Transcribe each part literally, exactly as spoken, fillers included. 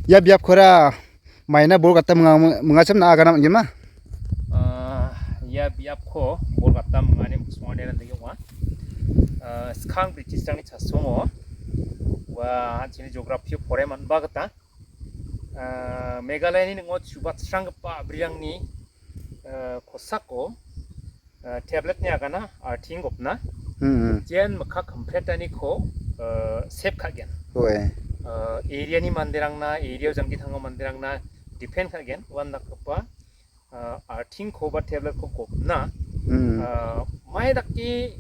Ia biapkora maina bol gata minga-, mingachim na agana man·gen ma? Ah, ia biapko bol gata mingani muksonganirang dake ong·a. Ah, skang British-rangni chasongo ua an·chingni geography-o poraimanba gita, ah, Meghalayani ning·o chubatsranggipa a·brirangni, ah, kosako, ah, tablet-ni agana arting gopna. Hmm. Jean mikka kampret aniko, ah, sep ka·gen. Oe. Ah, area-ni manderangna, area-o jangki tanggipa manderangna depend ka·gen. Uandakgipa, ah, artingko ba tablet-ko gopna. Hmm. Ah, mai dake,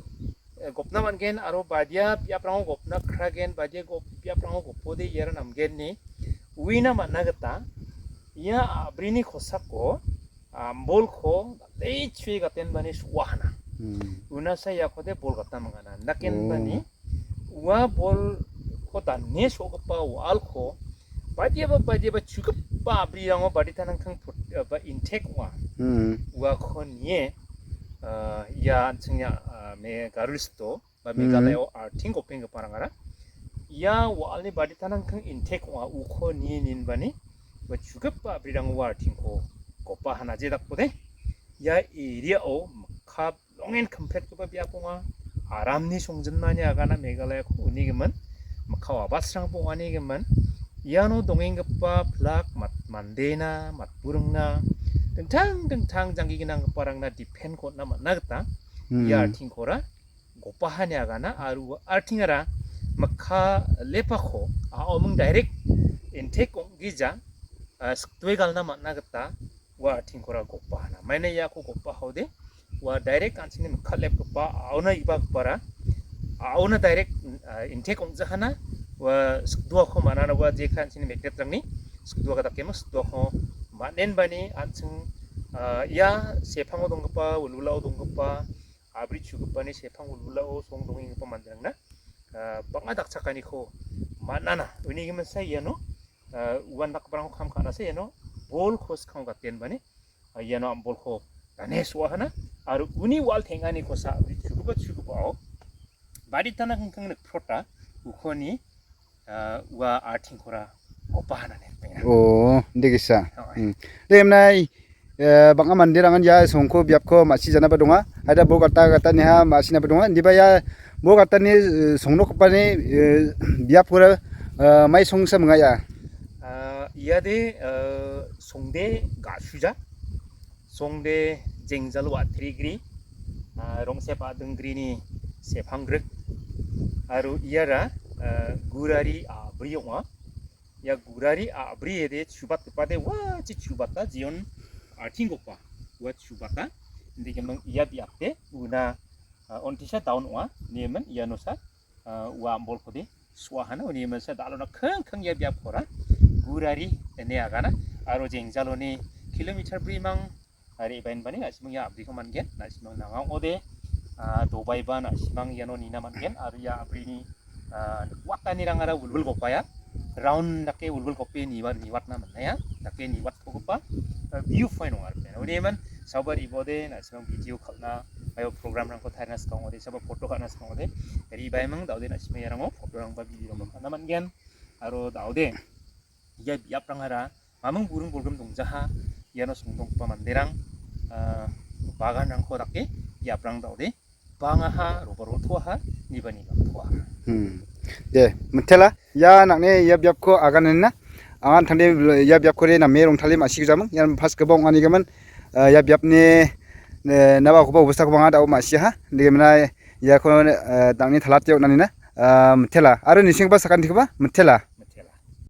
eh, gopna man·gen aro badia biaprango gopna kragen, badia gop-, biaprango gopode iara namgen ine uina man·a gita ia a·brini kosako, ah, bolko dal·e chue gatenbani so·ahana. Hmm. Unasa iakode bol gata mingana. Dakenbani Oh. ua bolko dane so·gipa wa·alko badiaba, badiaba chugipa a·brirango baditanangtang put-, ba intek ong·a. Hmm. Uako nie, ah, ia an·chingni, ah, me-, Garo Hills-o ba Hmm. Meghalaya-o arting gopenggiparangara ia wa·alni baditanangtang intek ong·a uko nie ninbani ua chugipa a·brirango ua artingko gopa hana jedakode ia area-o mikka longen kampetgipa biap ong·a. Aramni songjinmani agana Meghalayako unigimin, mikka wabatsrangba ong·anigimin. Iano dongenggipa pilak mat-, mandena, matburingna, dingtang dingtang janggi ginanggiparangna depend-ko on·na man·a gita Hmm. ia artingkora gopahani agana aro ua artingara mikka lepako a·oming direct intek ong·gija, ah, sikdoe galna man·a gita ua artingkora gopahana. Maina iako gopahaode ua direct an·chingni mikka lepgipa a·ona ibagipara a·ona direct, ah, intek ong·jahana ua sikdoako man·ana ua jeka an·chingni magnet-rangni sikdoa dakema sikdoako man·enbani an·ching, ah, ia sepango donggipa, wilwilao donggipa, a·bri chugipani sepang wilwilao song dongenggipa manderangna, ah, bang·a dakchakaniko man·ana. Uni giminsa iano, ah, uandakgiparangko kam ka·nasa iano bolko skango gatenbani, ah, iano am-, bolko dane so·ahana aro uni wal teng·anikosa a·bri chugipa chugipao baditana kingking nikprota ukoni ah, ua artingkora gopa hanane peng·a. Oh, indegisa. Oh. Hmm. De, emnai, eh, bang·a manderangan ia songko biapko ma·sijanaba donga. Haida bol gata gataniha ma·sinaba donga. Indiba ia bol gatani, eh, songnokgipani, eh, biapkora, eh, mai songsa minga ia? Ah, iade, eh, songde ga·suja. Songde jengjalo a·trigri, ah, rongsep a·dinggrini sepanggrik, aro iara, ah, gurari a·bri ong·a. Ia gurari a·bri ede chubatgipade ua chi chubata jeon artinggipa ua chubata. Indegiming ia biapde una, ah, ontisa daun ong·a, nemen ianosa ah, ua am·bolkode so·ahana, uni giminsa dalona kingking ia biapkora gurari ine agana, aro jengjaloni kilometer brimang, ah, re·baenbani na·simang ia a·briko man·gen, na·simang nanga ong·ode, ah, dobaiba na·simang iano nina man·gen, aro ia a·brini, ah, watanirangara wilwil gopaia, round dake wilwil gope niwa-, niwatna man·aia, dake niwatkogipa, ah, view point ong·a ripeng. Uni gimin, sabar ibode, na·simang video kal·na, aio program-rangko tarina skangode, saba photo ka·na skangode, ribaiming daode na·sima iarango photo-rangba video-rangba ka·na man·gen. Aro daode ia biaprangara maming buring bolgrim dongjaha, iano songdonggipa manderang, ah, baganrangko dake biaprang daode bangaha, roba rotoaha, niba niba toaha. Hmm. De, mitela. Ia nang·ni ia biapko agananina. Angan tangde ia biapkode name rongtale ma·sigijaming. Ian pas gibong anigimin, eh, ia biapni, eh, nabakoba obostakoba anga da·o ma·siaha. Degimina iako, eh, nang·ni talate on·anina. Ah, mitela. Aro nisenggipa sakantikoba mitela.